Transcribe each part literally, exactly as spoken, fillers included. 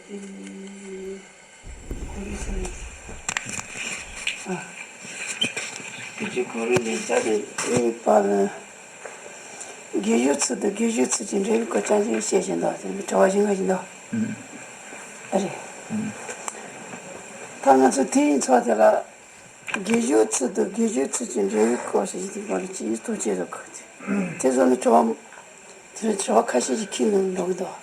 ཨ། དེ་ཅི་གོ་རིམ་ལས་བྱ་དེ་གཉིས་པ་ལ། དགེ་སྦྱོར་ཚུལ་དང་དགེ་སྦྱོར་ཚུལ་གྱི་འབྲས་བུའི་སྐོར་རྐྱང་རྐྱང་བཤད་བཞིན་འདུག་དེ་ནི་དྲི་བ་བཞི་ལྔ་ཞིག་འདུག་ཨ་རེད། ད་ང་ཚོ་དེ་ཡིན་ཚོགས་དེ་ལ། དགེ་སྦྱོར་ཚུལ་དང་དགེ་སྦྱོར་ཚུལ་གྱི་འབྲས་བུའི་སྐོར་ཞིག་ཡིན་པར་ཅིའི་ཐུགས་བསྐྱེད་དུ་འཁོད་དེ། དེ་ཚོ་ནི་དྲི་བ། དེ་ནི་དྲི་བ་ཁ་ཤས་ཤིག་ཁྱེར་ནས་འགྲོ་གི་འདུག་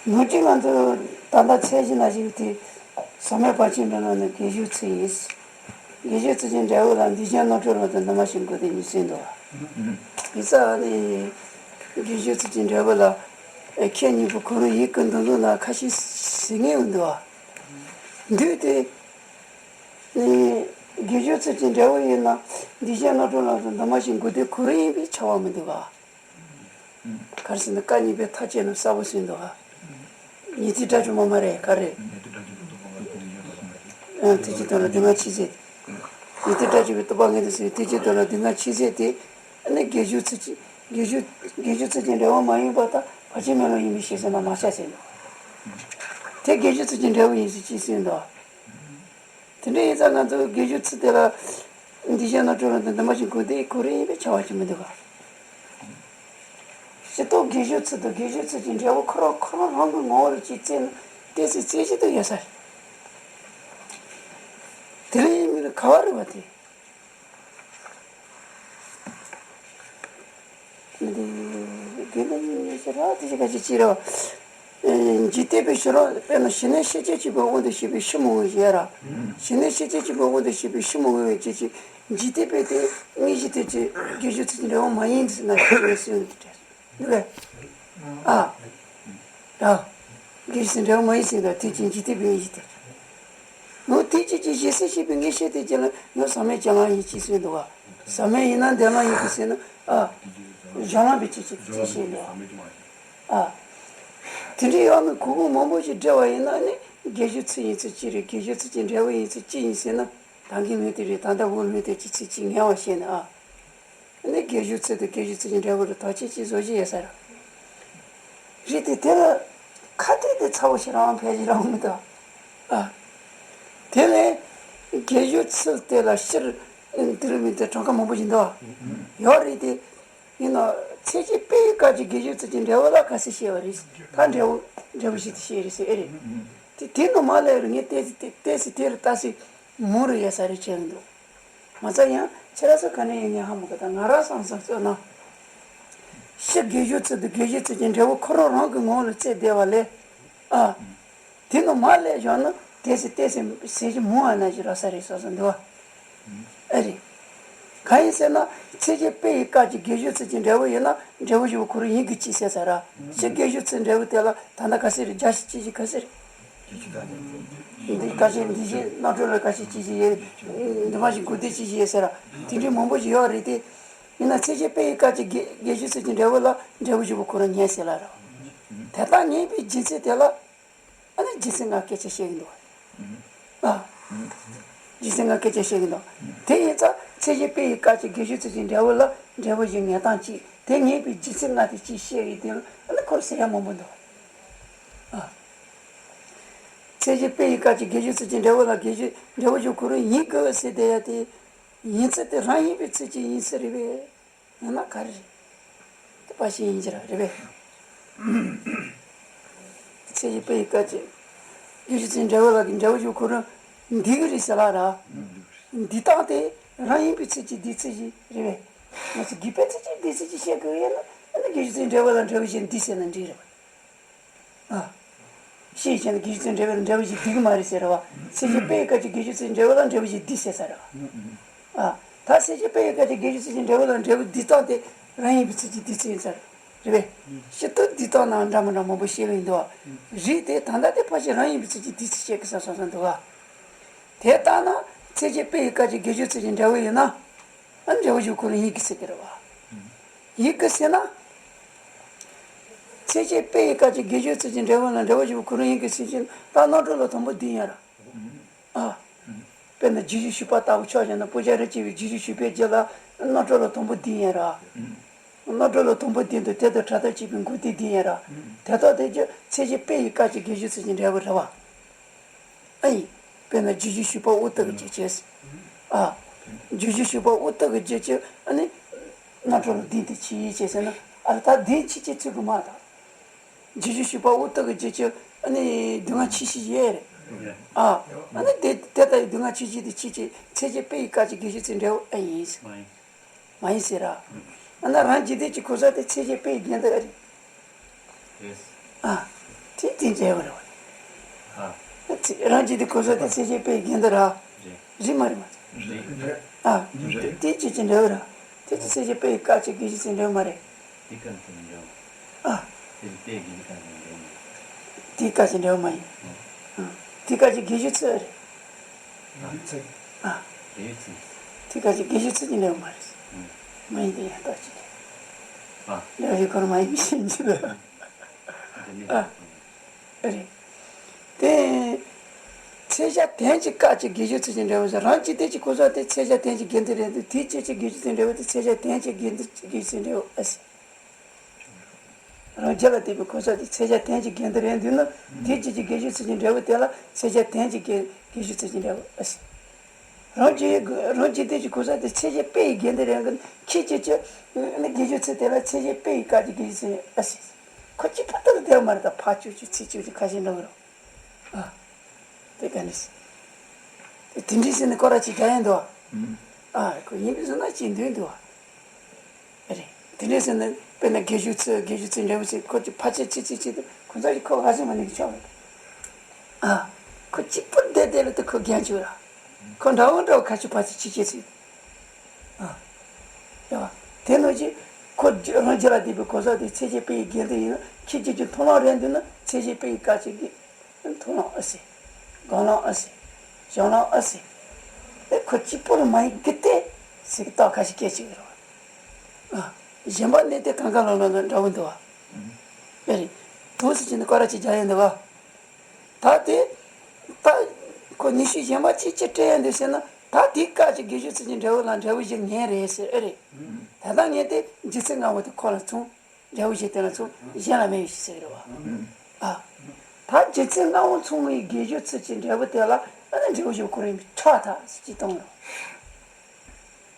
ངོས་ཀྱིས་ང་ཚོ་ད་ལྟ་ཚད་གཞི་ན་ཞིག་དེ་ཟབ་མོའི་བར་ཆད་མེད་ལམ་ནི་དགེ་སྦྱོར་ཚུལ་ཡིན། དགེ་སྦྱོར་ཚུལ་གྱི་འབྲས་བུ་ལ་འདུས་བྱས་རྣམ་གྲོལ་ལམ་དང་འདུས་མ་བྱས་འགོག་བདེན་གཉིས་གསུངས་འདུག་དེ་ཙ་ནི་དགེ་སྦྱོར་ཚུལ་གྱི་འབྲས་བུ་ལ་ཁྱད་གཉིས་པོ་གོ་རིམ་ཡིན་གྱི་འདུག་འདུག་ན་ཁ་ཤས་ཟེར་ངེས་ཡོང་འདུག་འདུག་སྟེ། ནི། དགེ་སྦྱོར་ཚུལ་གྱི་འབྲས་བུ་ཡིན་ན། འདུས་བྱས་རྣམ་གྲོལ་ལམ་དང་འདུས་མ་བྱས་འགོག་བདེན་གོ་རིམ་ཡིན་པས་ཁྱབ་པ་མི་འདུག་ག་ག་རེ་ཟེར་ན་བཀའ་གཉིས་པའི་མཐའ་དཔྱད་ནི་གསལ་པོ་གསུངས་འདུག་ག་ཉན་ཐོས་དགྲ་བཅོམ་པ་མ་རེད་ག་རེ། ཨ། ཐེག་ཆེན་དོན་ལ་སྡུག་བསྔལ་ཆེས་ཟད། ཉན་ཐོས་དགྲ་བཅོམ་པའི་སྟོན་པ་ངེས་དང་ཟེར་བའི་ཐེག་ཆེན་དོན་ལ་སྡུག་བསྔལ་ཆེས་ཟད་དེ། ཨ་ནི་དགེ་སྦྱོར་ཚུལ་གྱི་དགེ་སྦྱོར་དགེ་སྦྱོར་ཚུལ་གྱི་འབྲས་བུ་མ་ཡིན་པ་དང་བར་ཆད་མེད་ལམ་ཡིན་པའི་ཕྱིར་ཟེར་ན་མ་ཁྱབ་ཟེར་འདུག་དེ་དགེ་སྦྱོར་ཚུལ་གྱི་འབྲས་བུ་ཡིན་ཟེར་ཅིས་གསུངས་འདུག་དེ་འདྲ་ཡིན་ཙང་ང་ཚོ་དགེ་སྦྱོར་ཚུལ་དེ་ལ་འདུས་བྱས་རྣམ་གྲོལ་ལམ་དང་འདུས་མ་བྱས་འགོག་བདེན་གོ་རིམ་ཡིན་པས་ཁྱབ་པ་ཅིག་མི་འདུག་ག་སྤྱིར་བཏང་དགེ་སྦྱོར་ཚུལ་དང་དགེ་སྦྱོར་ཚུལ་གྱི་འབྲས་བུ་ཁོ་རང་ཁོ་རང་རང་གི་ངོ་བོ་ལ་ཅིག་བཙལ་ན་ཏོག་ཙམ་རྩེ་གཅིག་ཏུ་ཡོད་ས་རེད། དེ་རིང་མི་ལ་ག་བ་རེད་བ་དེ། འདི། དགེ་འདུན་གཉིས་ཀྱི་ར་དེ་ཞིག་ག་ཅི་ཅི་རེད། འཇིག་རྟེན་པའི་ཕྱི་རོལ་དཔེར་ན་ཞི་གནས་ཤེས་བྱ་གཅིག་པུའི་དབང་དུ་བྱས་པའི་ཕྱི་མ་འོངས་ཞེས་ར། ཞི་གནས་ཤེས་བྱ་གཅིག་པུའི་དབང་དུ་བྱས་པའི་ཕྱི་མ་འོངས་པའི་རྗེས་ཀྱི་འཇིག་རྟེན་པའི་དེ་དངོས་གཞི་དེ་ཅི་དགེ་སྦྱོར་ཚུལ་གྱི་འབྲས་བུ་མ་ཡིན་ཟེར་ན་ཞེས་གསུངས་ཏེ། འདུག་གས། ཨ། ཨ། དགེ་སྦྱོར་ཚུལ་འབྲས་བུ་མ་ཡིན་ཟེར་ན་དེ་ཅི་འཇིག་རྟེན་པའི་དངོས་གཞི་དེ། འོ་དེ་ཅི་ཅི་ཞེས་སེམས་ཤེས་པའི་ངེས་ཤེས་དེ་ཅི་ལ་ཡང་ཟག་མེད་ཀྱི་ལམ་ཡིན་ཅེས་གསུངས་འདུག་ག་ཟག་མེད་ཡིན་ན་འདས་ལམ་ཡིན་གྱི་ཟེར་ན། ཨ། གཞན་ལམ་པའི་ཆོས་ཅིག་ཅེས་བཤད་འདུག་ཨ། དེ་འདྲའི་ཡང་ན་གོ་གོ་མང་པོ་ཞིག་འདྲ་བ་ཡིན་ན་ནི་དགེ་སྦྱོར་ཚུལ་ཡིན་ཚུལ་གཅིག་རེད། དགེ་སྦྱོར་ཚུལ་གྱི་འབྲས་བུ་ཡིན་ཚུལ་གཅིག་ཡིན་ཟེར་ན་ད་གིན་མེད་དེ་རེད། ད་ལྟ་འོག་མེད་དེ་ཅི་ཚུལ་གཅིག་ངེས་པ་བཤད་ན་ཨ། ནི་དགེ་སྦྱོར་ཚུལ་དང་དགེ་སྦྱོར་ཚུལ་གྱི་འབྲས་བུ་ལ་དོགས་གཅོད་ཅིག་བཟོ་རྒྱུ་ཡོད་ས་རེད། རེད་དེ་དེ་ལ་ཁ་གཏད་དེ་ཚ་བོ་ཞིག་རང་ཕལ་ཆེར་རང་མི་འདུག་ཨ། དེ་ལས་དགེ་སྦྱོར་ཚུལ་དེ་ལ་སྤྱིར་འདིར་མི་འདིར་གྲངས་ཀ་མང་པོ་ཞིག་འདུག་ཨ། ཡོད་རེད་དེ། ཡིན་ནོ། ཚད་ཀྱི་དཔེ་ཡི་སྐབས་ཀྱི་དགེ་སྦྱོར་ཚུལ་གྱི་འབྲས་བུ་ལ་ག་ཚོད་བཤད་པ་རེད། ད་འབྲས་བུ་འབྲས་བུ་བཞི་དེ་བཤད་རེད་ཟེར་ཨེ་རེད། དེ་དེ་ནི་མ་ལས་རུ་ངས་ཏོག་ཙམ་ཏོག་ཙམ་དེ་རུ་ལྟ་སྲིད་མོ་རུ་ཡོད་ས་རེད་བྱས་འདུག་མ་རྩ་ཡང་ཁྱེད་རང་ཚོ་ག་ནས་ཡིན་ངས་ཧ་མ་གོ་ད་ང་རང་བསམ་བསམ་ཚོད་ན། ཕྱི་དགེ་སྦྱོར་ཚུལ་དང་དགེ་སྦྱོར་ཚུལ་གྱི་འབྲས་བུ་ཁོ་རང་རང་གི་ངོ་བོ་ལ་བཙལ་བསྡད་པ་ལས། ཨ། དེ་ནི་མ་ལས་བཞག་ན་ཏོག་ཙམ་ཏོག་ཙམ་ཟེར་གྱི་མོ་བ་ན་ཞིག་རག་ས་རེད་བསམ་བསམ་འདུག་བ། ཨེ་རེད། གང་ཡིན་ཟེར་ན་ཚད་ཀྱི་དཔེ་ཡི་སྐབས་ཀྱི་དགེ་སྦྱོར་ཚུལ་གྱི་འབྲས་བུ་ཡིན་ན་འབྲས་བུ་བཞི་པོ་ཁོ་རང་ཡིན་གྱི་ཅི་ཟེར་ས་ར། ཕྱི་དགེ་སྦྱོར་ཚུལ་འབྲས་བུ་དེ་ལ་ད་ལྟ་ག་ཟེར་རེད། བརྒྱ་ཞིག་གཅིག་ཞིག་ག་ཟེར་རེད། འདི་ག་ཞིག་འདུས་བྱས་རྣམ་གྲོལ་ལ་ག་ཞིག་གཅིག་ཞིག་ཡོད། འདུས་མ་བྱས་འགོག་བདེན་གཅིག་ཞིག་ཡོད་ཟེར་ར། དེ་འདྲའི་མང་པོ་ཞིག་ཡོད་རེད་དེ། ཡིན་ན་ཚད་ཀྱི་དཔེ་ཡི་སྐབས་ཀྱི་དགེ་དགེ་སྦྱོར་ཚུལ་གྱི་འབྲས་བུ་ལ་འབྲས་བུ་བཞི་པོ་ཁོ་རང་ངེས་ཟེར་ལ་ར། དེ་ལྟར་ངེས་པའི་རྒྱུ་མཚན་དེ་ལ། ཨ་ནི་རྒྱུ་མཚན་ལྔ་སྐད་ཆ་བཤད་ཀྱི་འདུག་ཨ། རྒྱུ་མཚན་ལྔ་སྐད་ཆ་བཤད་ཀྱི་འདུག་དེ་ཡིན་ཙང་ཚད་གཞི་དཔེ་ཡི་སྐབས་ཀྱི་དགེ་སྦྱོར་ཚུལ་གྱི་འབྲས་བུ་ལ་འབྲས་བུ་བཞི་ངེས་སྟངས་གཅིག་དེ་ངེས་པའི་རྒྱུ་མཚན་ལྔ་དེ་གཅིག་བཤད་ཡོད་དེ་ཨ་ནི་ཁོར་ཟེར་ཡ་མང་པོ་འདུག་ཨ། ཚད་གཞི་དཔེ་ཡི་སྐབས་ཀྱི་དགེ་སྦྱོར་ཚུལ་གྱི་འབྲས་བུ་ལ་དགེ་སྦྱོར་འབྲས་བུ་བཞི་ཁོ་རང་ཡིན་དགོས་ཟེར་བསྡད་ཡ་དེ། ཡིན་ཚུལ་དེ་རང་ཡིན་པའི་ཚུལ་གྱིས་ཡིན་ས་རེད་པས། ཡང་ན་ག་རེ་རེད། དེ་ཕར་ཕྱིན་ཡིན་གྱི་ར་རེད་པས། ཚད་གཞི་དཔེ་ཡི་སྐབས་ཀྱི་དགེ་སྦྱོར་ཚུལ་འབྲས་བུ་ལ་གི་འབྲས་བུ་བཞི་ཁོ་རང་འདུས་ཀྱི་རེད་ཟེར་ལ་ར། འདུས་སྟངས་དེ་རང་ཡིན་པའི་ཚུལ་གྱིས་འདུས་ཚུལ་གྱིས་རེད་པས། ང་ཚོ་དགེ་བའི་ཚུལ་གྱིས་འདུས་ཚུལ་གྱིས་བཤད་དགོས་ཡོད་ན་ཨ་ནི་དགེ་སྦྱོར་ཚུལ་འབྲས་བུ་ལ་འབྲས་བུ་བཞི་འདུས་ཟེར་ན་འགྲིག་རེད་པ། ཨ། ཤེས་བྱས་ན་དགེ་སྦྱོར་ཚུལ་འབྲས་བུ་ལ་འབྲས་བུ་བཞི་འདུས་ཀྱི་མ་རེད་ཟེར་བ། ཚད་གཞི་དཔེ་ཡི་སྐབས་ཀྱི་དགེ་སྦྱོར་ཚུལ་འབྲས་བུ་ལ་འབྲས་བུ་བཞི་འདུས་ཟེར་ས་རེད་བ། ཨ། ད་ཚད་གཞི་དཔེ་ཡི་སྐབས་ཀྱི་དགེ་སྦྱོར་ཚུལ་འབྲས་བུ་ལ་འབྲས་བུ་འདུས་སྟངས་དེ་རང་ཡིན་པའི་ཚུལ་གྱིས་འདུས་ཚུལ་ཡིན་ས་རེད་པས། སྤྱིར་བཏང་འདུས་སྟངས་ནང་འདྲ་མི་འདྲ་མང་པོ་བཤད་ལ་ཡིན་འདུག་བ། རེད་དེ་ད་ལྟ་དེ་ཕལ་ཆེར་རང་ཡིན་པའི་ཚུལ་གྱིས་འདུས་ཚུལ་བཤད་ཀྱི་ས་སོང་སོང་འདུག་བ། དེ་ལྟར་ན་ཚད་གཞི་དཔེ་ཡི་སྐབས་ཀྱི་དགེ་སྦྱོར་ཚུལ་གྱི་འབྲས་བུ་ཡིན་ན། ཨ་འབྲས་བུ་བཞི་ཁོ་རང་ཡིན་གྱི་ཟེར་གྱི་རེད་བ། ཡིན་གྱི་ཟེར་ན། ཚད་གཞི་དཔེ་ཡི་སྐབས་ཀྱི་དགེ་སྦྱོར་ཚུལ་གྱི་འབྲས་བུ་ལ་འབྲས་བུ་བཞི་པོ་ཁོ་རང་ཡིན་གྱི་ཟེར་གྱི་ད་རྣམ་གྲོལ་ལ་དང་པོ་འདུས་ཡིན་ར། ཨ། དཔེར་ན་རྗེས་འཇུག་ཞུགས་པ་ལྟ་བུ་ཆོས་ཅན་ན་པུ་ཇ་ར་སྐྱེ་བའི་རྗེས་འཇུག་ཞུགས་པའི་རྗེས་ལ་རྣམ་གྲོལ་ལ་དང་པོ་འདུས་ཡིན་ར། རྣམ་གྲོལ་ལ་དང་པོ་དེ་འདུག་དེ་དང་ཕྲད་མཐར་ཕྱིན་པའི་འགོག་བདེན་དེ་ཡིན་ར། དེ་དག་དེ་ཀྱང་མཚན་གཞི་དཔེ་ཡི་སྐབས་ཀྱི་དགེ་སྦྱོར་ཚུལ་གྱི་འབྲས་བུ་རེད་བ། ཨ་ཡིན། དཔེར་ན་རྗེས་འཇུག་ཞུགས་པ་འོ་ཐུག་གི་རྗེས་ཕྱོགས། ཨ། རྗེས་འཇུག་ཞུགས་པ་འོ་ཐུག་གི་རྗེས་ཕྱོགས་ཨ་ནི། རྣམ་གྲོལ་ལ་བདེན་དུ་ཕྱིན་ཡིན་ཅེས་ཟེར་ན་ཨ་ད་བདེན་ཕྱིན་ཅེས་ཚུལ་གྱི་མ་དང་། རྗེས་འཇུག་ཞུགས་པ་འོ་ཐུག་གི་རྗེས་ཕྱོགས་ཨ་ནི་སྡུག་བསྔལ་ཆེ་ཤོས་ཡོད་རེད། ཨ། ཨ་ནི་དེ་དེ་ལྟ་བུའི་སྡུག་བསྔལ་ཆེ་ཤོས་དེ་ཕྱིན་ཅེས་མཚན་གཞི་དཔེ་ཡི་སྐབས་ཀྱི་དགེ་སྦྱོར་ཚུལ་འབྲས་བུ་ཨ་ཡིན། མ་ཡིན་ཟེར་ར། ཨ་ན་རང་འཇིག་རྟེན་གྱི་གོ་ས་དེ་མཚན་གཞི་དཔེ་ཡི་འགལ་འདུ་ཨ་རེད། རེད། ཨ། དེ་དེ་འཇལ་བ་རེད་བ། ཨ། རང་འཇིག་རྟེན་གོ་ས་དེ་མཚན་གཞི་དཔེ་ཡི་འགལ་འདུ་ར། རེད། རེད་མ་རེད་མ། རེད། ཨ། རེད། དེ་ཅི་ཅི་འདྲ་བ་ར། དེ་ཅི་མཚན་གཞི་དཔེ་ཡི་སྐབས་ཀྱི་དགེ་སྦྱོར་ཚུལ་འདྲ་བ་མ་རེད། དེ་སྐབས་ཀྱི་འདྲ་བ། ཨ། དེ་དཔེ་ཡི་སྐབས་ཀྱི་འདྲ་བ་མ་རེད། དེ་སྐབས་ཀྱི་འདྲ་བ་མ་ཡིན། ཨ། དེ་སྐབས་ཀྱི་དགེ་སྦྱོར་ཚུལ་རེད། དགེ་སྦྱོར་ཚུལ། ཨ། དགེ་སྦྱོར་ཚུལ། དེ་སྐབས་ཀྱི་དགེ་སྦྱོར་ཚུལ་གྱི་འདྲ་བ་མ་རེད། མ་ཡིན་དེ་ཡང་རྟགས་ཅིག་ཨ། འདྲ་བའི་སྐོར་མ་ཡིན་ཞེས་འགྱུར། ཨ། རེད། དེ། མཚན་གཞི་དོན་གྱི་སྐབས་ཀྱི་དགེ་སྦྱོར་ཚུལ་གྱི་འབྲས་བུ་ཟེར་རང་འཇིག་རྟེན་གྱི་གོ་ས་དེ་མཚན་གཞི་དོན་གྱི་འགལ་འདུ་རེད་འདུག་དེའི་རྗེས་ཀྱི་དགེ་སྦྱོར་ཚུལ་འབྲས་བུ་དེ་མཚན་གཞི་དོན་གྱི་འགལ་འདུ་དགེ་སྦྱོར་ཚུལ་འབྲས་བུ་ཨ་ཟེར། རང་རྒྱུད་ལ་ལྟོས་པའི་གོ་ས་དེ་མཚན་གཞི་དོན་གྱི་འགལ་འདུ་རེད་འདུག་ན་དེའི་རྗེས་ཀྱི་དགེ་སྦྱོར་ཚུལ་གྱི་འབྲས་བུ་དེ་ལ་མཚན་གཞི་དོན་གྱི་འགལ་དགེ་སྦྱོར་ཚུལ་གྱི་འབྲས་བུ་ཨ་ཟེར། རང་རྒྱུད་རང་འཇིག་རྟེན་གྱི་གོ་ས་དེ་མཚན་གཞི་དཔེ་ཡི་འགལ་འདུ་རེད་འདུག་ན་ཁྱེད་ཀྱིས་ཀྱི་ནི་དགེ་སྦྱོར་ཚུལ་དེ་ལ་མཚན་གཞི་དཔེ་ཡི་སྐབས་ཀྱི་དགེ་སྦྱོར་ཚུལ་ཨ་ཟེར། ཁོ་གཅིག་པུ་ལྟར་བདེན་པ་མ་རེད་ད་ཕར་ཕྱོགས་ཀྱི་ཚིག་ཕྱོགས་ཀྱི་ཁ་ཤས་འགྲོ་གི་རེད། ཨ། དེ་ག་ནས། དེ་དེ་འདྲའི་ཟེར་ནས་སྐོར་ར་ཅིག་རྒྱག་ཡ་འདུག་ཨ། ཨ་ཁོ་ཡིན་པའི་བཟོ་ན་ཅིག་འདོན་འདུག་ཨ། རེད། དེ་འདྲའི་ཟེར་ནས་དཔེར་ན་དགེ་སྦྱོར་ཚུལ་དགེ་སྦྱོར་ཚུལ་འབྲས་བུ་ཚུལ་ཁོ་ཅིག་ཕལ་ཆེར་ཅི་ཚིག་ཅིག་ཏུ་ཁོ་ཚོ་ཡི་ཁོ་ག་ཟེར་མ་ནས་ཀྱི་ཆོག་རེད། ཨ། ཁོ་གཅིག་པུར་བསྡད་བསྡད་ལ་དུ་ཁོ་རྒྱན་ཆོག་ར། ཁོ་འདྲ་བོ་འདྲ་བོ་ཁ་ཆུ་ཕལ་ཆེར་ཅི་ཅི་ཚིག་ཨ། རེད་བ། དེ་ནང་བཞིན་ཁོ་རང་རྒྱུད་ལ་ལྟོས་པའི་གོ་ས་དེ་མཚན་གཞི་དཔེ་ཡི་འགལ་འདུ་ཡིན་ན་ཁྱེད་ཀྱི་ཀྱི་མཐོང་ལམ་རེད་འདུག་ན་མཚན་གཞི་དཔེ་ཡི་སྐབས་ཀྱི་གི་མཐོང་ལམ་ཨ་ཟེར། སྒོམ་ལམ་ཨ་ཟེར། སྦྱོང་ལམ་ཨ་ཟེར། དེ་ཁོ་གཅིག་པུ་ལ་མ་ཡིན་གི་སྟེ་ཟེར་གི་རྟགས་ཁ་ཤས་སྐད་ཆ་ཡོད་རེད་བ། ཨ། གཞན་པ་ནི་དེ་གང་ག་ལོ་ལོ་ལ་འདྲ་བོ་འདུག་བ། དཔེ་རེད། དུ་ཟེར་གྱི་ནི་སྐོར་ར་ཅིག་རྒྱག་ཡ་འདུག་བ། ད་དེ། ད། ཁོ་ནུས་ཤུགས་གཞན་པ་ཅིག་ཅིག་སྤྲད་ཡ་འདུག་ཟེར་ན་ད་དེའི་སྐབས་ཀྱི་དགེ་སྦྱོར་ཚུལ་གྱི་འབྲས་བུ་ལ་འབྲས་བུ་བཞི་ངེས་རེད་ཟེར་ཨེ་རེད། ད་ལྟ་ངས་དེ་རྒྱུ་མཚན་ལྔ་པོ་དེ་ཁོ་ལ་མཚུངས། འབྲས་བུ་བཞི་དེ་ལ་མཚུངས་གཞན་ལ་མེད་པའི་ཕྱིར་ཟེར་གི་རེད་བ། ཨ། ད་རྒྱུ་མཚན་ལྔ་པོ་མཚུངས་པའི་དགེ་སྦྱོར་ཚུལ་གྱི་འབྲས་བུ་དེ་ལ་ཨ་ནི་འབྲས་བུ་བཞི་པོ་ཁོ་རང་ཡིན་པས་ཆགས་ཐལ་ཟེར་གྱི་གཏོང་གི་རེད་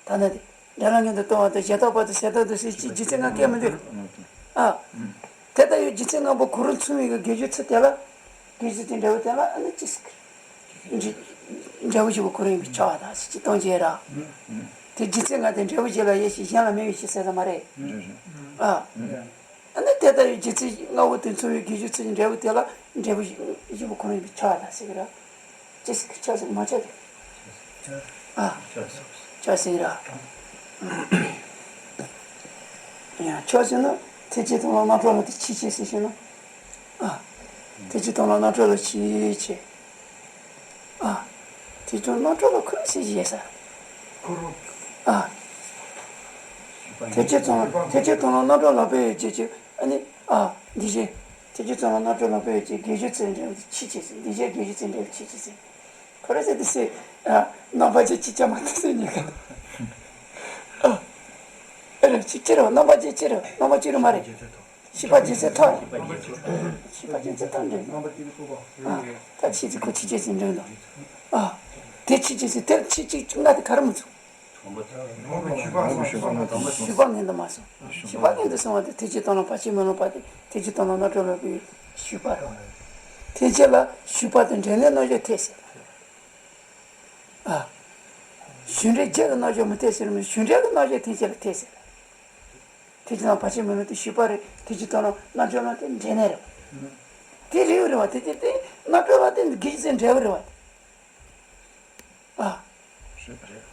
བ། ད་ནི་དེ། འདྲ་ལ་ངན་དུ་གཏོང་བ་དང་གཞན་དག་པ་དང་ཟད་མཐའ་དང་ཟེར་གྱི་རྒྱུ་མཚན་ལྔ་སྐད་མི་འདུག་ཨ། དེ་ལྟ་བུའི་རྒྱུ་མཚན་ལྔ་པོ་གོ་རིམ་མཚུངས་པའི་དགེ་སྦྱོར་ཚུལ་དེ་ལ། དགེ་སྦྱོར་དེ་འབྲས་བུ་དེ་ལ་ཨ་ནི་ཅི་ཟེར། འབྲས་བུ་བཞི་པོ་གོ་རིམ་ཡིན་པས་ཆགས་པ་དང་ཟེར་གྱི་གཏོང་བྱེད་ར། དེ་རྒྱུ་མཚན་ལྔ་དེ་འབྲས་བུ་བཞི་ལ་ཡོད་ཞེས་གཞན་ལ་མེད་པའི་ཕྱིར་ཟེར་ལ་མ་རེད། ཨ། ཨ་ནི་དེ་ལྟ་བུའི་རྒྱུ་མཚན་ལྔ་པོ་དེ་མཚུངས་པའི་དགེ་སྦྱོར་ཚུལ་གྱི་འབྲས་བུ་དེ་ལ་འབྲས་བུ་བཞི་པོ་གོ་རིམ་ཡིན་པས་ཆགས་པ་དང་ཟེར་གྱི་ར། ཅི་ཟེར་གྱི་ཆགས་ཟེར་མ་ཆགས་ཀྱི། ཨ། ཆགས་ཟེར་ར། ཡང་ཆགས་ཟེར་ན་ཐེག་ཆེན་དང་རྣམ་གྲོལ་ལ་དེ་ཕྱིན་ཆད་ཟེར་ཞུ་ན། ཨ། ཐེག་ཆེན་དང་རྣམ་གྲོལ་ལ་ཕྱིན་ཆད། ཨ། ཐེག་ཆེན་རྣམ་གྲོལ་ལ་ཁོ་རང་ཟེར་བཞེས་ས། ཨ། ཐེག་ཆེན་དང་ཐེག་ཆེན་དང་རྣམ་གྲོལ་ལ་དཔེ་ཡོད་ཅེས་ཀྱི་ཨ་ནི་ཨ། འདི་བཞིན། ཐེག་ཆེན་དང་རྣམ་གྲོལ་ལ་དཔེ་ཡོད་ཅེས་དགེ་སྦྱོར་ཚུལ་འབྲས་བུ་ཕྱིན་ཆད་ཟེར་འདི་བཞིན་དགེ་སྦྱོར་ཚུལ་འབྲས་བུ་ཕྱིན་ཆད་ཟེར། ཁོ་རང་ཟེར་དེ་སེ། ཨ། རྣམ་པ་ཅན་གཅིག་ཀྱང་མ་ཐུབ་ཟེར་ཉེན་ཁ། ཨ། ཨེ་རེད་ཅི་ཅི་རེད་རྣམ་པ་ཅན་ཅི་རེད་རྣམ་པ་ཅི་རེད་མ་རེད། ཤེས་པ་རྗེས་སུ་ཐོབ། ཤེས་པ་རྗེས་སུ་ཐོབ་འདྲ། ཨ། ད་ཕྱིན་ཆད་ཁོ་ཕྱིན་ཆད་ཟེར་འདྲ་འདུག་ཨ། དེ་ཕྱིན་ཆད་ཟེར་དེར་ཕྱིན་ཆད་ལྔ་དེ་ག་རེ་མི་ཚུགས། ཞུགས་པ་ངན་དུ་མ་སོང་། ཞུགས་པ་ངན་དུ་སོང་བ་དེ་ཐེག་ཆེན་དོན་ལ་བར་ཆད་མི་སློང་བ་དེ་ཐེག་ཆེན་དོན་ལ་རྣམ་གྲོལ་ལ་དཔེ་ཞུགས་པ་རེད། ཐེག་ཆེན་ལ་ཞུགས་པ་དང་འབྲས་གནས་རྣམ་གཞག་འཐད་ཟེར། ཨ། ཞུགས་འབྲས་རྗེས་ཀྱི་རྣམ་གཞག་མི་འཐད་ཟེར་མི་ཞུགས་འབྲས་ཀྱི་རྣམ་གཞག་ཐེག་ཆེན་ལ་འཐད་ཟེར། ཐེག་ཆེན་དོན་ལ་བར་ཆད་མི་སློང་དེ་ཞུགས་པ་རེད་ཐེག་ཆེན་དོན་ལ་རྣམ་གྲོལ་ལ་དེ་འབྲས་གནས་རེད། དེ་རེད་རེད་བ་དེ་དེ་དེ་རྣམ་གྲོལ་ལ་དེ་དགེ་སྦྱོར་ཚུལ་འབྲས་བུ་རེད་བ། ཨ། རེད་རེད།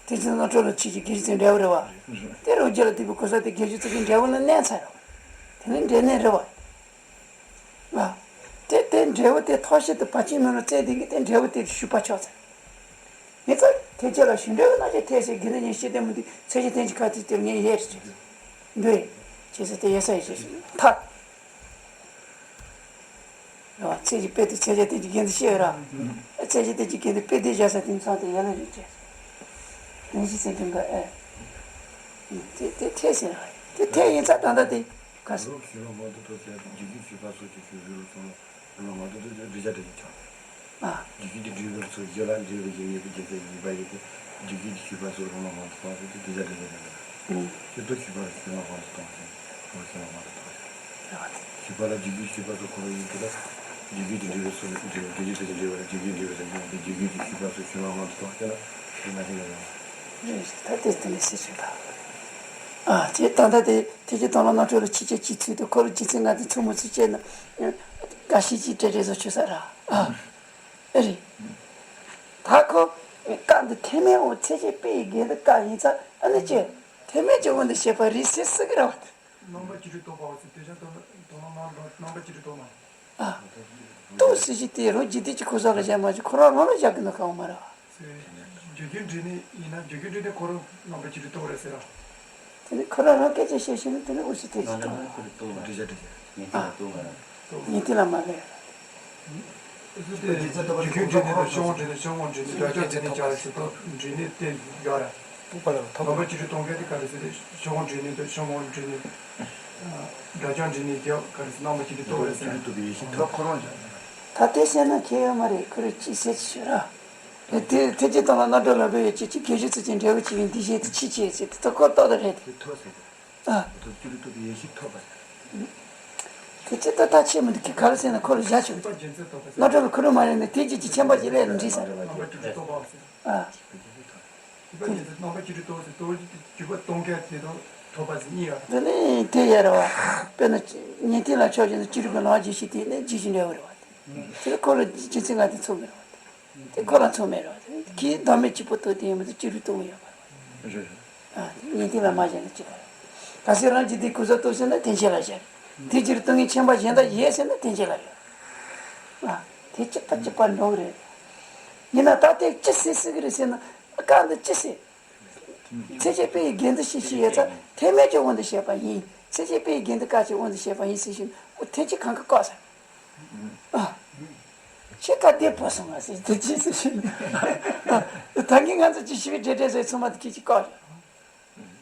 དེ་ཚོ་རྣམ་གྲོལ་ལ་ཕྱིན་ཆད་དགེ་སྦྱོར་ཚུལ་འབྲས་བུ་རེད་བ། དེ་རང་རྒྱུད་ལ་ལྟོས་པའི་གོ་ས་དེ་དགེ་སྦྱོར་ཚུལ་གྱི་འབྲས་བུ་ལ་གནས་ཚར་རེད་བ། དེ་ནི་འབྲས་གནས་རེད་བ། ཨ། དེ་དེ་འབྲས་བུ་དེ་ཐོགས་ཤིག་ཏུ་བར་ཆད་མི་སློང་བརྩད་དེ་གི་དེ་འབྲས་བུ་དེ་ཞུགས་པ་ཆགས་ཚར། ངེད་ཚོ་ཐེག་ཆེན་ལ་ཞུགས་འབྲས་ཀྱི་རྣམ་གཞག་འཐད་ཟེར་དགེ་འདུན་གྱི་ཤེས་ལྡན་མི་འདུག་མཚན་གཞི་རྟེན་གྱི་ཁ་ཐུག་དེར་ངས་ཡས་རེད་ཅེས། འདོད། ཅེས་ཟེར་དེ་ཡས་ས་ཡས་ཅེས་ཐག་རེད་བ། ཚེ་གཅིག་དཔེ་དེ་ཚེ་གཅིག་དེ་གཅིག་དགེ་འདུན་ཤེས་ཡོད་ར། ཚེ་གཅིག་དེ་གཅིག་དགེ་འདུན་དཔེ་དེ་བཞག་ས་དེ་མཚང་དེ་ཡར་ལ་རེད་ཅེས། རིན་ཆེན་སེང་གེ་འགའ་ཨེ། དེ་དེ་ཐེ་ཟེར་ར། དེ་ཐལ་ཡིན་ཙང་ད་ལྟ་དེ་ག་ས། རོགས་ཞུས་ལ་མ་ཐུབ་ཐུབ་ཟེར་དང་རྒྱུད་ཀྱི་ཞུས་པ་སོགས་ཀྱི་ཆོས་ཕུལ་ལ་སོང་ལ་ཕུལ་ལ་མ་ཐུབ་ཐུབ་ཟེར་འགྲེལ་བྱ་འགྲེལ་བྱེད་ཆགས་པས། ཨ། རྒྱུད་ཀྱི་དེ་འགྲེལ་བར་སོགས་རྒྱུད་ལ་འགྲེལ་བའི་ཡིན་ངེས་པའི་རྒྱུ་མཚན་ཡིན་པ་ཡིན་ཏེ། རྒྱུད་ཀྱི་ཞུས་པ་སོགས་རོགས་ལ་མ་ཐུབ་ཐུབ་ཟེར་དེ་འགྲེལ་བྱ་འགྲེལ་བྱེད་འགྲེལ་བྱེད་ལ། ཨུ། ཁྱོད་དུ་ཞུས་པ་ལ་ཞུས་ལ་མ་ཐུབ་ཐུབ་ཟེར་རོགས་ཞུས་ལ་མ་ཐུབ་ཐུབ་ཟེར། ཞུས་པ་ལ་རྒྱུད་ཀྱི་ཞུས་པ་སོགས་ཁོ་རང་ཡིན་གྱི་ལ། རྒྱུད་ཀྱི་དེ་འགྲེལ་བའི་སོགས་འགྲེལ་བའི་རྒྱུད་ཀྱི་དེ་འགྲེལ་བ་ལ་རྒྱུད་ཀྱི་འགྲེལ་བའི་སོགས་ཀྱི་རྒྱུད་ཀྱི་ཞུས་པ་སོགས་ཞུས་ལ་མ་ཐུབ་ཐུབ་ཟེར་ན་དེ་ན་དེ་ཡོད་ཡོད། རེད། ད་དེ་དེ་ནས་སྲིད་ཆོས་ལ། ཨ། དེ་ད་ལྟ་དེ་ཐེག་ཆེན་དོན་ལ་རྣམ་གྲོལ་ལ་ཕྱི་བྱ་ཅིག་ཚུལ་དུ་ཁོ་ལ་རྒྱུ་མཚན་ང་དེ་ཚུགས་མི་ཚུགས་བྱས་ན་འགའ་ཞིག་ཅིག་བྲེལ་བྲེལ་བཟོ་ཆོག་ས་ར། ཨ། ཨེ་རེད། ད་ཁོ་བཀའ་འདི་ཐེག་དམན་འོ་ཚེ་ཆེན་དཔལ་ཡི་རྒྱན་དུ་བཀའ་ཡིན་ཙང་ཨ་ནི་ཅི་ཐེག་དམན་གྱི་དབང་དུ་བྱས་པ་རེད་ཟེར་སྲིད་ཀྱི་ར་བ་དེ། རྣམ་པ་བཅུ་དྲུག་རྟོགས་པའོ་ཟེར་དེ་བཞིན་དུ་དོན་ལ་རྣམ་པ་བཅུ་དྲུག་རྟོགས་མ། ཨ། རྟོགས་ཟེར་གྱི་དེ་རང་འཇིག་རྟེན་གྱི་གོ་ས་ལ་བཞག་མ་བྱུང་ཁོ་རང་རང་ལ་བཞག་གི་འདུག་ག་འོ་མ་ར། བ། བརྗོད་རྒྱུན་འབྲི་ནི་ཡིན་ན་བརྗོད་རྒྱུན་འབྲི་ནི་ཁོ་རང་རྣམ་པ་བཅུ་དྲུག་རྟོགས་རེད་ཟེར་ར། དེ་ནི་ཁོ་རང་རང་སྐད་ཆ་བཤད་ཤེས་ན་དེ་ནི་འུ་ཚོ་དེ་ཅི་རྣམ་པ་རྟོགས། བཅུ་དྲུག་རྟོགས་མ། འགྲེལ་བཤད་འགྲེལ་བཤད། ཉན་ཐོས་ལ་རྟོགས་མ་ར། ཉན་ཐོས་ལ་མ་རེད། བརྗོད་རྒྱུན་འབྲི་ནི་དང་ཤོག་བུ་འབྲི་ནི་ཤོག་བུ་འབྲི་ནི་སྒྲ་སྐྱེ་འབྲི་ནི་བྱ་བ་ཞིག་ཏུ་འབྲི་ནི་དེ་ཡོད་ར། རྣམ་པ་བཅུ་དྲུག་རྟོགས་མཁན་དེ་ག་རེ་ཟེར་ཏེ་ཤོག་བུ་འབྲི་ནི་དང་ཤོག་བུ་འབྲི་ནི། སྒྲ་སྐྱེ་འབྲི་ནི་རྒྱབ་ག་རེ་ཟེར་རྣམ་པ་བཅུ་དྲུག་རྟོགས་རེད་ཟེར། བཅུ་དྲུག་རྟོགས་པའི་ཡེ་ཤེས་ཐོབ་ཁོ་རང་བཞག་ན། ད་དེ་བཤད་ན་ཁྱད་ཡོད་མ་རེད་ཁོ་རེ་ཅི་ཟེར་ཅི་ཤོད་ར། དེ་དེ་ཐེག་ཆེན་དོན་ལ་རྣམ་གྲོལ་ལ་འབད་ཡོད་ཅེས་ཀྱི་དགེ་སྦྱོར་ཚུལ་གྱི་འབྲས་བུ་ཅི་ཡིན་འདི་བཞིན་དུ་ཕྱིར་ཕྱིན་ཟེར་དེ་ཐོག་ཁོ་ཏོག་ཏོ་རེད་དེ། ཐོག་ཟེར་དེ། ཨ། ཐོག་བཅུ་དྲུག་རྟོགས་པའི་ཡེ་ཤེས་ཐོབ་པ་ཟེར། དེ་ཅི་ཏོག་ཏག་ཆེ་མི་འདུག་གི་ག་རེ་ཟེར་ན་ཁོ་རེ་བཞག་ཆོག་རྣམ་གྲོལ་ཁོ་རེ་མ་རེད་ནས་དེ་རྗེས་ཀྱི་ཁྱད་པར་ཅི་ལས་ལ་འདྲིས་ཟེར། ཨ། རྣམ་པ་བཅུ་དྲུག་རྟོགས་ཟེར་རྟོགས་རྒྱུ་དེ་འཇུག་པ་གཏོང་མཁན་དེ་དང་ཐོབ་པ་ཟེར་གཉིས་ཡོད་རེད། འདི་ནི་དེ་ཡོད་རེད་བ། དཔེར་ན་ཉན་ཐོས་ལ་ཕྱོགས་ཀྱི་ན་བཅུ་དྲུག་པའི་ལམ་རྒྱས་ཤིང་དེ་ནི་རྗེས་ཀྱི་འབྲས་བུ་རེད་བ། དེ་ཁོ་ལ་རྗེས་ཚིག་ང་དེ་མཚུངས་མེད་རེད་བ། དེ་ཁོ་ལ་མཚུངས་མེད་རེད་བ། དེ་གིས་བདག་མེད་གཅིག་པུ་རྟོགས་དེ་ཡིན་མི་ཚེ་བཅུ་དྲུག་རྟོགས་ཡོད་པ་རེད་བ། རེད། ཨ། དེ་ཉན་ཐོས་ལ་མ་བྱས་ན་གཅིག་པ་རེད། གལ་སྲིད་རང་རྒྱུད་དེ་གོ་ས་རྟོགས་ཟེར་ན་དེ་འཇལ་ལ་བྱ་རེད། དེ་རྒྱུད་རྟོགས་ངན་ཁྱད་པར་གཞན་དག་ཡོད་ཟེར་ན་དེ་འཇལ་ལ་ཡོད། ཨ། དེ་གཅིག་པ་གཅིག་པ་འགྲོ་གི་རེད། ཡིན་ན་ད་དེ་ཅི་ཟེར་སྲིད་གི་རེད་ཟེར་ན། བཀའ་འདི་ཅི་ཟེར། ཚེ་ཆེན་དཔལ་ཡི་རྒྱན་དུ་ཞེས་བྱ་ཡོད་ཙང་ཐེག་དམན་གྱི་དབང་དུ་བྱས་པ་ཡིན། ཚེ་ཆེན་དཔལ་ཡི་རྒྱན་དུ་བཀའ་བྱས་དབང་དུ་བྱས་པ་ཡིན་ཟེར་ཞིང་འོ་དེ་ཅི་གང་གི་བཀག་ཟེར། ཨ། ཁྱེད་ཀ་བདེ་པོ་སོང་ང་ཟེར་དེ་ཅི་ཟེར་ཞིང་། ད་གིན་ང་ཚོ་ཅི་ཞིག་འདྲེ་འདྲེ་ཟེར་ཚང་མ་དེ་ཁྱེད་ཅི་བཀག་ཟེར།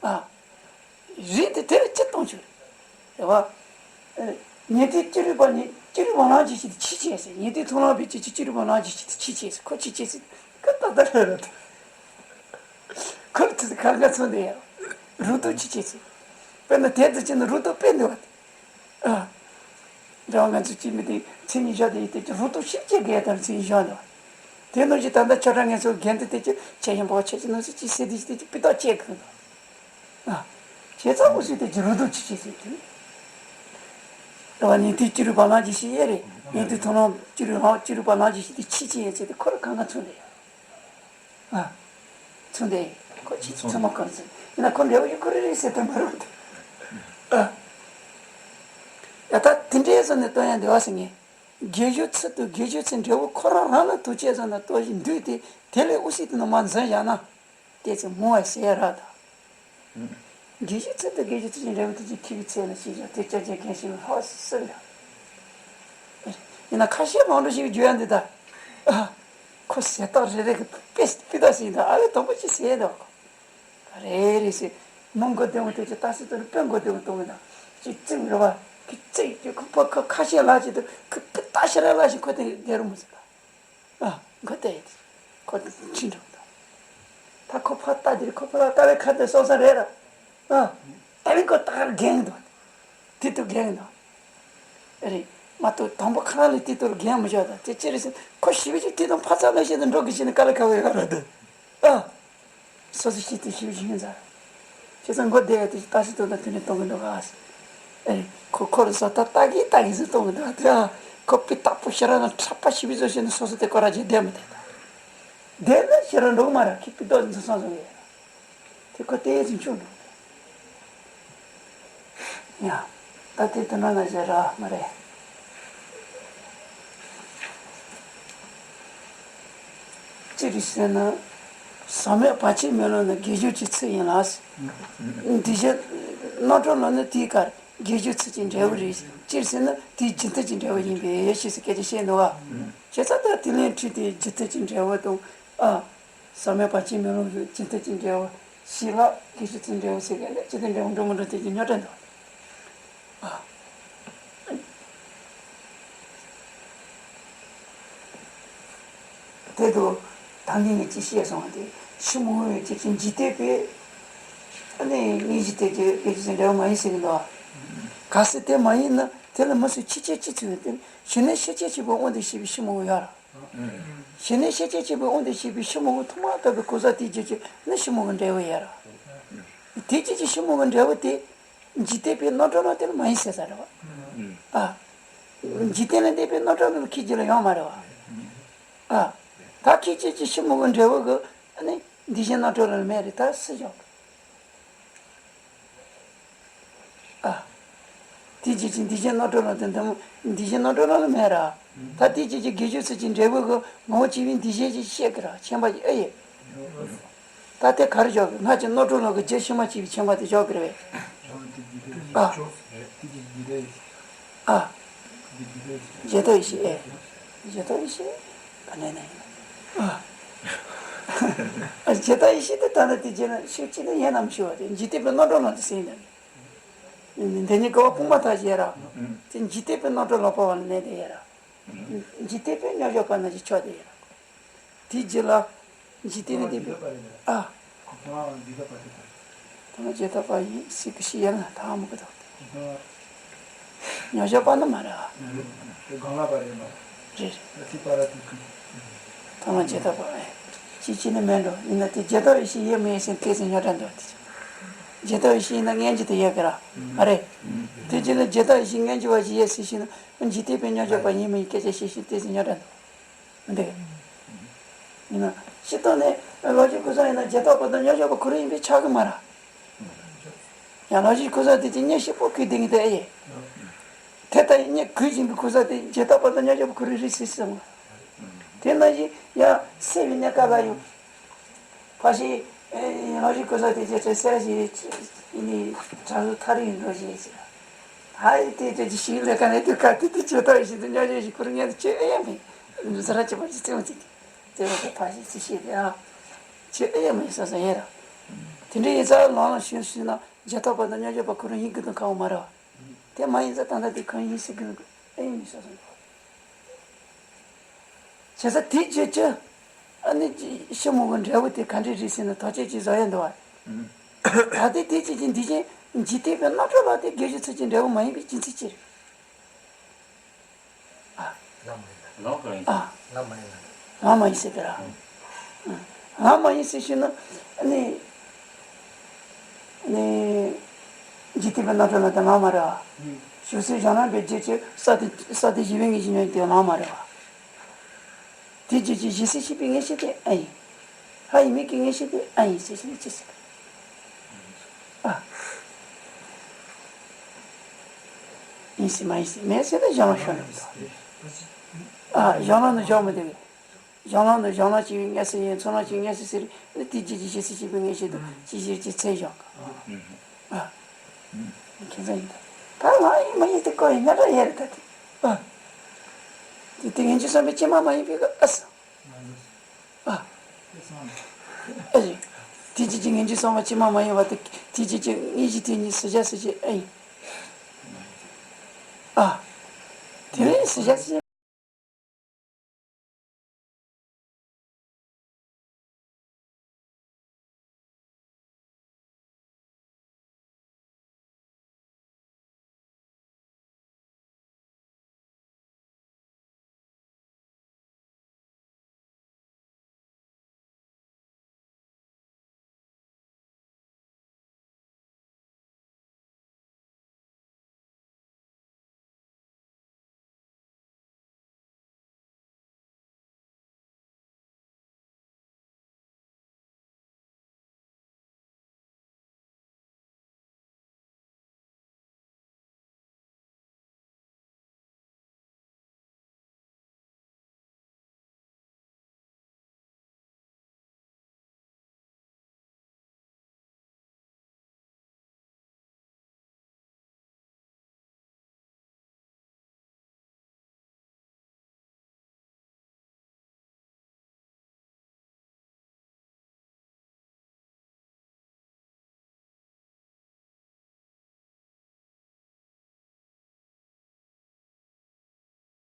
ཨ། རིགས་དེ་དེར་ཅི་གཏོང་ཆོག་རེད་བ། ཨ། ཉན་ཐོས་བཅུ་དྲུག་པ་ནི་བཅུ་དྲུག་པ་ལམ་གྱི་ཆེད་དུ་ཕྱིར་ཕྱིན་ཟེར། ཉན་ཐོས་མཐོང་ལམ་པའི་ཆེད་དུ་བཅུ་དྲུག་པ་ལམ་གྱི་ཆེད་དུ་ཕྱིར་ཕྱིན་ཟེར། ཁོ་ཕྱིར་ཕྱིན་ཟེར་ཁོ་ད་ལྟ་རེད་རེད། ཁོ་ལ་དེ་གང་ག་མཚོན་དེ་ཡང་རུ་ཏུ་ཕྱིར་ཕྱིན་ཟེར། དཔེར་ན་དེ་ཚོ་ཅི་ན་རུ་ཏུ་དཔེ་འདུག་བ་དེ། ཨ། རེད་བ། ང་ཚོ་སྐྱེས་མི་དེ་མཚན་ཉིད་བཞག་དེ་ཡིན་དེ་ཅི་རུ་ཏུ་ཕྱིར་སྐྱེ་དགོས་དང་མཚན་ཉིད་བཞག་འདུག་བ། དེ་ནང་བཞིན་ད་ལྟ་ཆོས་གྲགས་ངན་སོང་རྒྱན་དུ་དེ་ཅི་ཆེ་ཡིན་པ་ཆེ་ཅི་ནང་སུ་ཅི་ཟེར་དེ་ཅི་དེ་ཅི་སྤུས་དག་སྐྱེ་དགོས་འདུག་ཨ། བྱས་ཙང་འུ་ཚོས་དེ་ཅི་རུ་ཏུ་ཕྱིར་ཕྱིན་ཟེར་དེ། རེད་བ། ཉན་ཐོས་བཅུ་དྲུག་པ་ལམ་གྱི་ཆེད་ཡོད་རེད། ཉན་ཐོས་མཐོང་ལམ་བཅུ་དྲུག་ལམ་བཅུ་དྲུག་པ་ལམ་གྱི་ཆེད་དེ་ཕྱིར་ཕྱིན་ཡོད་ཚེ་དེ་ཁོ་ར་གང་ག་མཚོན་དེ་ཡོད། ཨ། མཚོན་དེ། ཁོ་ཅི་ཚང་མ་གང་ཚོད་ཡིན་ན་ཁོ་འབྲས་བུ་ཞིག་ཁོ་རེ་རེ་ཟེར་དེ་མ་རུང་དེ། ཨ། ཡ་ད་དེ་འདྲའི་བཟོ་ནས་སྟོན་ཡ་འདི་བ་ཟེར་ངེས། དགེ་སྦྱོར་ཚུལ་དང་དགེ་སྦྱོར་ཚུལ་འབྲས་བུ་ཁོ་རང་རང་ལ་ཐུག་ཅེས་བཟོ་ན་ལྟོ་ཞིག་འདུས་ཏེ་དེ་ལས་དབུ་སྲིད་དུ་ནི་མ་འཛིན་བཞག་ན། དེ་ཚེ་མོ་བ་ཟེར་ཡ་ར་ད། དགེ་སྦྱོར་ཚུལ་དང་དགེ་སྦྱོར་ཚུལ་གྱི་འབྲས་བུ་དེ་ཚེ་ཐིག་གི་ཚད་ལ་ཤེས་བྱ་དེ་སྐྱབས་རྗེ་རྒན་ཞིག་ལ་ལྷག་སྲིད་ལ། ཡིན་ན་ཁ་ཤས་མང་པོ་ཞིག་བརྗོད་ཡ་འདི་ད། ཨ། ཁོ་ཟེར་སྟངས་རེ་རེ་གི་དཔེ་སྤུས་དག་ཞིག་འདུག་ཨ་ལས་དང་པོ་ཅི་ཟེར་འདུག་ག་རེ་རེ་ཟེར། མི་མགོ་བདེ་མོ་དེ་ཅི་ལྟ་སྲིད་དུ་རེ་དཔེ་མགོ་བདེ་མོ་གཏོང་གི་འདུག་ཅི་བཙིགས་རེ་བ་གི་བཙིགས་ཀྱི་ཁོ་ཕོ་ཁ་ཁ་ཤས་ལ་ཅི་འདུག་གི་དཔེ་ལྟ་ཤེས་ར་ལ་ཞིག་ཁོ་དེ་བདེ་རུ་མོ་ཟེར་ད། ཨ། མགོ་བདེ་ཡི་དེ་ཁོ་དེ་ཁྲིད་འགྲོ་གི་འདུག་ད་ཁོ་ཕ་ལྟ་དེ་རེ་ཁོ་ཕ་ལ་ལྟ་བའི་ཁ་དེ་སོང་ས་རེད་ར། ཨ། ད་རིང་ཁོ་ད་རྒན་འདུག་དེ་དུ་རྒན་འདུག་རེད། མ་གཏོགས་དང་པོ་ཁ་ལ་དེ་དུ་རྒན་མི་ཆོག་ད་དེ་ཅི་རེད་ཟེར་ཁོ་ཞི་བའི་ཅིག་དེ་དང་ཕ་ཚ་ལ་བཤད་དུ་འགྲོ་གི་ཅི་ནི་དཀའ་ལས་ཁག་པོ་ཡོད་ར་དེ། ཨ། སོ་སོ་ཞི་དེ་ཞི་བའི་ཅིག་ཡིན་ཟེར། བྱས་ཙང་མགོ་བདེ་བ་དེ་ཅིག་ལྟ་ཞིག་དུ་ད་དེ་ནས་གཏོང་གི་འདུག་ཨ། རེད། ཁོ་ཁོ་རུ་བཟོ་ལྟ་ལྟ་གི་ལྟ་གི་ཟེར་གཏོང་གི་འདུག་ཨ། དེ་ཨ། ཁོ་དཔེ་རྟག་པོ་ཤེས་ར་ན་ཁྲག་པ་ཞི་བའི་བཟོ་བྱས་ནས་སོ་སོ་དེ་ཀོ་ར་ཅིག་བདེ་མི་བདེ་ད། བདེ་ན་ཤེས་ར་འགྲོ་གི་མ་ར་ཁི་དཔེ་རྟག་འཛིན་སོང་སོང་གི། དེ་ཁོ་དེ་ཡིན་ཚུལ་འཆུག་འགྲོ། ཡ། ད་དེ་དོན་ན་ན་བྱེད་ར་མ་རེད། ཅི་རེད་ཟེར་ན། ཟག་མེད་བར་ཆད་མེད་ལམ་ནི་དགེ་སྦྱོར་གྱི་ཚུལ་ཡིན་ལ། འདི་བཞིན་རྣམ་གྲོལ་ལམ་ནི་དེའི་ཁར་དགེ་སྦྱོར་ཚུལ་གྱི་འབྲས་བུ་རེད། ཅི་རེད་ཟེར་ན་དེའི་རྒྱུན་མཐུད་ཀྱི་འབྲས་བུ་ཡིན་པས་ཞེས་སུ་སྐད་ཆ་བཤད་འདུག་བ། བྱས་ཙང་ད་དེ་ལན་ཁྲིད་དེ་རྒྱུན་མཐུད་ཀྱི་འབྲས་བུ་དང་། ཨ། ཟག་མེད་བར་ཆད་མེད་ལམ་གྱི་རྒྱུན་མཐུད་ཀྱི་འབྲས་བུ། ཞིག་ལ་དགེ་བཅུ་ཚིག་འབྲས་བུ་ཟེར་གི་ལས་ཅི་སྟེ་འབྲས་བུ་འགྲུབ་མི་འགྲུབ་དེ་གི་རྙོག་དྲ་འདུག་ཨ། དེ་དུ་ད་ངས་ངས་ཅི་བཤད་སོང་བ་དེ་ཕྱི་མོ་ཡོད་ཅེས་ཀྱི་འཇིག་རྟེན་པའི་ཨ་ནི་ངས་འཇིག་རྟེན་གྱི་དགེ་བཅུ་ཚིག་འབྲས་བུ་མ་ཡིན་ཟེར་གི་འདུག་གལ་སྲིད་དེ་མ་ཡིན་ན་དེ་ལ་མི་སུ་ཕྱི་རྐྱེན་ཅི་ཚུལ་དེ་ཞི་གནས་ཤེས་བྱ་ཆེན་པོའི་དབང་དུ་བྱས་པའི་ཕྱི་མོ་ཡོད་ར། ཞི་གནས་ཤེས་བྱ་ཆེན་པོའི་དབང་དུ་བྱས་པའི་ཕྱི་མོ་ཐོག་མར་བཏགས་པའི་གོ་ས་དེ་རྒྱུ་ཅིག་ནི་ཕྱི་མོ་གི་འབྲས་བུ་ཡོད་ར། དེ་རྒྱུ་ཅིག་ཕྱི་མོ་གི་འབྲས་བུ་དེ་འཇིག་རྟེན་པའི་རྣམ་གྲངས་ལ་དེ་ལ་མ་ཡིན་ཟེར་ས་རེད་བ། ཨ། འཇིག་རྟེན་ལ་འདས་པའི་རྣམ་གྲངས་ལ་ཁྱེད་རྒྱུད་ལ་ཡོད་མ་རེད་བ། ཨ། ད་ཁྱེད་རྒྱུད་ཀྱི་ཕྱི་མོ་གི་འབྲས་བུ་གི་ཨ་ནི་འདུས་བྱས་རྣམ་གྲངས་ལ་མེད་རེད་ད་སུ་བཞག་ཨ། དེ་རྒྱུ་ཅིག་འདུས་བྱས་རྣམ་གྲངས་ལ་དེ་འདི་མོ་འདུས་བྱས་རྣམ་གྲངས་ལ་མེད་ར། ད་དེ་རྒྱུ་ཅིག་དགེ་བཅུ་ཚིག་གི་འབྲས་བུ་གི་ངོ་བོ་གཅིག་པའི་འདུས་བྱས་ཅིག་བཤད་གི་ར་མཁྱེན་པ་ཅིག་ཨེ་ཡོད། ད་དེ་ག་རེ་བཞག་གི་ང་ཚོའི་རྣམ་གྲངས་ལ་གི་རྒྱུ་ཕྱི་མ་གཅིག་པའི་མཁྱེན་པ་དེ་བཞག་གི་རེད་པས། ཨ། བརྗོད་བྱ་ཡེ་ཤེས་ཨེ། བརྗོད་བྱ་ཡེ་ཤེས། ག་ནས་ན་ཡིན། ཨ། བརྗོད་བྱ་ཡེ་ཤེས་དེ་ད་ནི་དེ་རྗེས་ན་ཤུགས་ཅི་ནས་ཡན་ནམ་ཞུ་བ་དེ་འཇིག་རྟེན་པའི་རྣམ་གྲངས་ལ་དེ་སེང་ནས། འདི་ནི་ཀ་བ་སྤུངས་མ་ཐག་ཅེས་ར། དེ་འཇིག་རྟེན་པའི་རྣམ་གྲངས་ལ་སྤོང་བ་ལ་གནས་དེ་ཡོད་ར། འཇིག་རྟེན་པའི་མཉམ་བཞག་པ་ན་ཅི་ཆོག་དེ་ཡོད་ར། དེའི་རྗེས་ལ་འཇིག་རྟེན་ནི་འདས་པའི་ཨ། ཐ་མ་ཇི་ལྟ་བ་ཡིན་ཟེར་གི་ཤི་ཡ་ན་ཐ་མ་གི་དོག་དེ། མཉམ་བཞག་པ་ནི་མ་རེད་ཨ། རེད། ཐ་མ་ཇི་ལྟ་བ་ཨེ། ཅི་ཅི་ནི་མེད་འགྲོ་ཡིན་ན་དེ་ཇི་ལྟ་བའི་ཤི་ཡོད་མེད་ཟེར་ཏོག་ཙམ་རྙོག་དྲ་འདུག་དེ། ཇི་ལྟ་བའི་ཤི་ཡིན་ན་སྔན་གྱི་དེ་ཡོད་གི་ར་མ་རེད། དེ་རྗེས་ལ་ཇི་ལྟ་བའི་ཤི་སྔན་གྱི་བ་ཞིག་ཡོད་ཟེར་ཤི་ན་འཇིག་རྟེན་པའི་མཉམ་བཞག་པ་ཡིན་མིན་སྐད་ཆ་བཤད་ཤི་ཏོག་ཙམ་རྙོག་དྲ་འདུག་འདི། ཡིན་ན། སྤྱིར་བཏང་ནས་ལོ་རྒྱུས་ཀུན་བཟང་ཡིན་ན་རྗེས་ཐོབ་པ་དང་མཉམ་བཞག་པ་ཁོ་རང་ཡིན་པས་ཆགས་ཀྱི་མ་རེད། ཡང་ལོ་རྒྱུས་ཀུན་བཟང་དེ་ཅི་སྙན་ཞིབ་པོ་གུས་ལྡན་གྱི་དེ་ཨེ་ཡིན། དེ་ལྟ་ཡི་སྙན་གུས་བཞིན་པའི་ཀུན་བཟང་དེ་རྗེས་ཐོབ་པ་དང་མཉམ་བཞག་པ་ཁོ་རང་རེད་ཟེར་སྲིད་སོང་། དེ་ནང་བཞིན་ཡང་སེ་བའི་གནས་སྐབས་ལ་ཡང་། ཕ་ཤི། ལོ་རྒྱུས་ཀུན་བཟང་དེ་རྗེས་ཐོབ་སེ་ར་ཞིག་ཡིན་ནི་གྲྭ་བཟོ་ཐ་རི་ཡིན་འགྲོ་ཞེས་ཟེར། ཧ་ཡི་དེ་དེ་ཅི་ཞིག་ལས་ཀ་ནས་དེ་ག་དེ་དེ་ཇོ་ཏོ་ཡི་ཞིག་དེ་ཉོ་ཉོ་ཞིག་ཁུར་ཉན་དེ་ཆེ་ཨེ་ཡ་མེད། ཟ་ར་ཅི་པ་ཅི་ཙེ་མ་ཅི་དེ་དེ་ར་དེ་ཕ་ཞིག་ཅི་ཤེས་དེ་ཨ། ཆེ་ཨེ་ཡ་མེད་སོ་སོ་ཡེ་ར། དེ་འདྲ་ཡིན་ཙང་ལང་ལ་ཞུ་ཞུས་ན་རྗེས་ཐོབ་པ་དང་མཉམ་བཞག་པ་ཁོ་རང་ཡིན་གི་དང་ཁ་བ་མ་ར་བ། དེ་མ་ཡིན་ཙང་ད་ལྟ་དེ་གང་ཡིན་སྲིད་གི་ཨེ་ཡ་མེད་སོ་སོ། བྱས་ཙང་དེ་བརྗོད་ཀྱི། ཨ་ནི་ཅི་ཕྱི་མོ་གི་འབྲས་བུ་དེ་ག་འདྲ་རེད་ཟེར་ན་ཐག་གཅོད་ཅིག་བཟོ་ཡ་འདུག་བ། ད་ལྟའི་དེ་ཅི་ཅི་འདི་བཞིན་འཇིག་རྟེན་པའི་རྣམ་གྲངས་ལ་དེ་དགེ་བཅུ་ཚིག་གི་འབྲས་བུ་མ་ཡིན་པའི་རྒྱུ་མཚན་ཅི་རེད། ཨ། ལམ་མ་ཡིན་ལ། ལམ་གང་ཡིན། ཨ། ལམ་མ་ཡིན་ལ། ལམ་མ་ཡིན་ཟེར་གི་ར། ལམ་མ་ཡིན་ཟེར་ཞུས་ན་ཨ་ནི། ནི། འཇིག་རྟེན་པའི་རྣམ་གྲངས་ལ་དེ་ལམ་མ་རེད་བ། ཞུ་སྲོལ་གཞན་རྣམ་པའི་རྒྱུད་ཀྱི་ས་དེ་ས་དེ་ཞི་བའི་ངེས་ཀྱི་ཉོན་དེ་ལམ་མ་རེད་བ། དེ་རྒྱུད་ཀྱི་ཞི་སྲིད་ཞི་བའི་ངེས་ཤེས་དེ་ཨ་ཡིན། ཧ་ཡིན་མིན་གྱི་ངེས་ཤེས་དེ་ཨ་ཡིན་ཟེར་ཞིག་ནི་ཅི་ཟེར། ཨ། ཡིན་སྲིད་མ་ཡིན་སྲིད་མེད་ཟེར་ན་གཞན་ལ་ཤོར་ནས་འདུག་ཨ་གཞན་ལ་ནི་ཤོར་མི་འདུག་གཞན་ལ་ནི་གཞན་ལ་སྐྱེ་བའི་ངེས་སྲིད་ཡིན། ཚོར་ལ་སྐྱེ་བའི་ངེས་སྲིད་ཟེར་ནི་དེ་རྒྱུད་ཀྱི་ཞི་སྲིད་ཞི་བའི་ངེས་ཤེས་དང་ཅི་ཞིག་ཅི་ཚད་བཞག་གི་ཨ། ཁྱེད་ཚོ་ཡིན་ད། ད་ང་ཡིན་མ་ཡིན་དེ་ཀོ་ཡིན་ང་འདྲ་ཡེ་རེད་ད་དེ། ཨ། དེ་དེ་ངན་ཇུ་བསམ་པའི་ཕྱི་མ་མ་ཡིན་པའི་གི་ཨ་ས། ཨ། ཨ་ཞིག་དེ་ཅི་ཅི་ངན་ཇུ་བསམ་པ་ཕྱི་མ་མ་ཡིན་པ་དེ་དེ་ཅི་ཅི་ངེས་ཤེས་དེ་ཉིད་སུ་བྱ་སུ་བྱེད་ཨ་ཡིན། ཨ། དེ་ནས་སུ་བྱ་སུ་བྱེད།